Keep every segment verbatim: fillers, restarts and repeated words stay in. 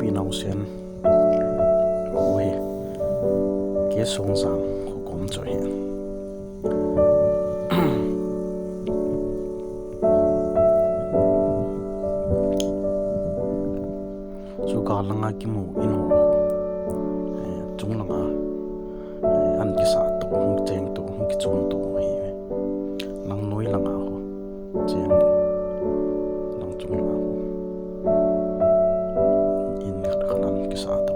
Inausen. Ui. Ke Songjang kho kom chu hi. Chu gal langa kimu in ho. Eh, chung langa, eh, an kisa to, hung cheng to, hung kichom to hi. Lang noi langa ho. Cheng. Lang chung langa ho. In khat khat an kisa to.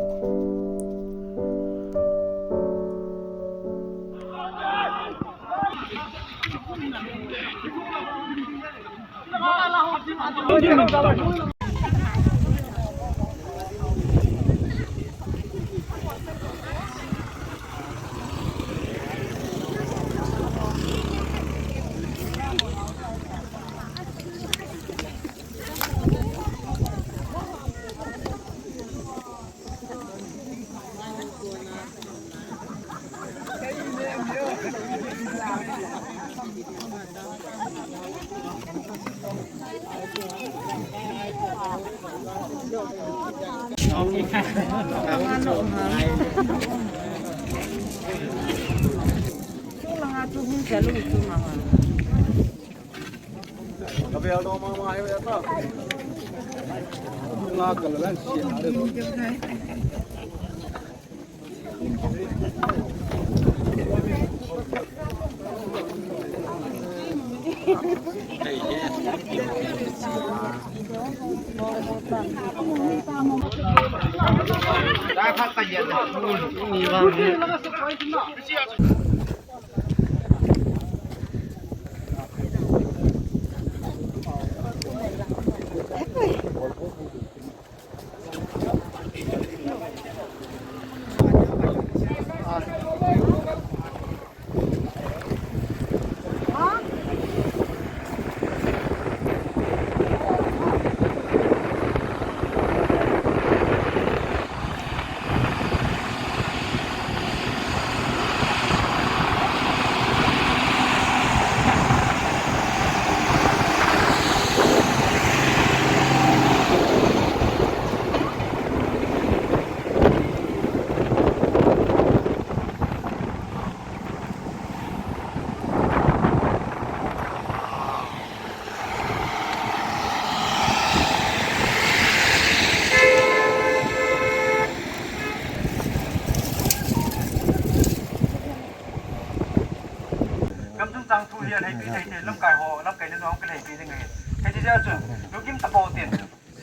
Gamsung chang thu hi alheipi thei thei, lamkai ho, lamkai le nuam ka lheipi ding ahi. Hiti jeh chun, lunggim tapo tin,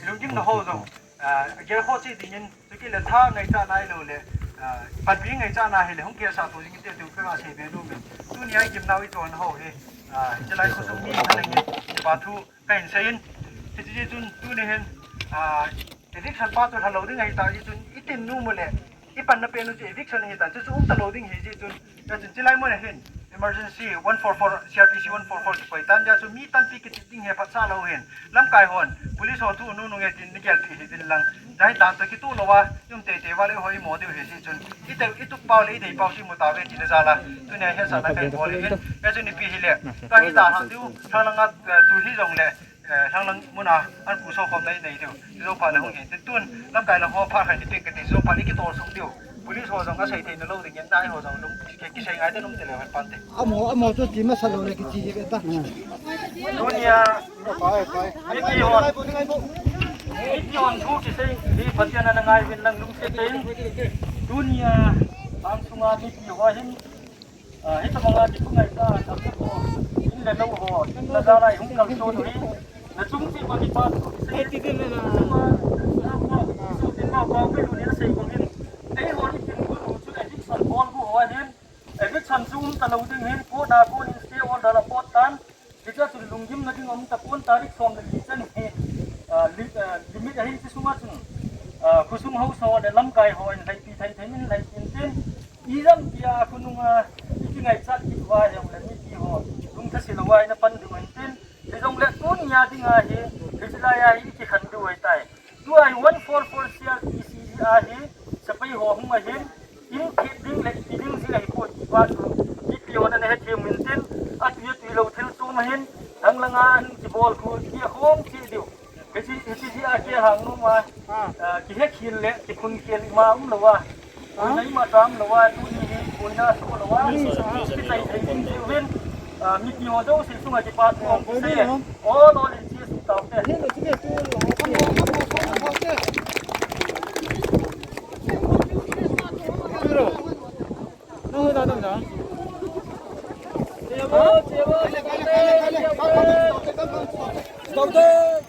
lunggim na ho jong, ah, gel ho chi dingin, Chukit le tha ngaichat nai lou le, ah, panpi ngaichat nai le, hung kisa to jing te tu ka sei be nom e. Tunia i gimnau i chon ho hi, ah, hichelai khosung mi na nangin, kipa thu kahin seiyin. Hiti jeh chun tuni hin, ah, eviction pa chu lha lou ding ahi ta jeh chun, i tin nom u le, i panna pen u chu eviction ahi ta, chu chu um ta lou ding ahi jeh chun, Hijeh chun chilai mun a hin emergency one four four, C R P C one four four kikoi tan, hijeh chun mi tampi kitit ding hi phatsah lou hin. Lamkai hon, police ho thu nunung e tin ni gel pi hi din lang. Jai tan to kitu lou a, um tei tei va le hoi mo diu hi si chun. I tei, i tup pau le, i dei pau si mu ta ve ti le jal a. Tunia hi sa na kai bol hin. Hijeh chun ipi hi le. Tua hi ta ha diu, sa langa, eh, tu hi jong le. Eh, lhanglang muna an pu so khom nei nei diu. Ti zo pha le hung hin. Tin tun, lamkai lang ho pha khai ni ping ka ti zo pha ni ki tol sung diu. Police ho jong a sei thei na lou ding in nai ho jong lung ki, kisei ngai te lum te le han pan te. Amo, amo chu ti masa lou le kichi hi ve ta. Tunia, mipi hon, mipi hon thu kisei, hi Pathen ana ngai vin lang lung te te. Tunia, ang sunga mipi ho hin, Ah, hitabanga kipu ngaichat a, a, in le lou ho, in le jal a i hung kalson u hi, na chung cheh uva kipa thu kisei. Hiti din le na. Chunga, chunga, chunga, pa, pa, pa, lu ni na sei bang in. Eiho i tin gu lu chu eviction bol gu ho ahin. Eviction chu um ta lou ding hin, court a kon in stay order a pot tan. Hichea chun lunggimna ding um tapon, tarik som le li chan hi, ah, li-, ah, limit ahin, hiche sunga chun, ah, khosung haosa ho le lamkai ho in lhaipi thei thei in lhaipi in tin, ijam tia khonunga i kingaichat kit uva hijongle mipi ho lungthase louva ina pan diu ahin tin, hijongle tunia dinga hi, hiche laia hi i kikhen diu ahitai. Tua hi one four four C R P C ahi, sepai ho hung ahin, in thip ding le ipi ding jeh ahi poi ti pa chu, mipi hon ana hethem u hintin, atui atui lou thil chom ahin, dang langa an kibol khu ti akhom cheh diu. Hiche, hiche hi a kihang nom a, ah, kihe khel le, kiphun khel ima umlou a. Boina ima cha umlou a, tuni hi boina soh lou a. Kichai thei ding uvin, ah, mipi ho jouse chunga kipa thu kisei e. O, lolin chi sum taute. Stop there!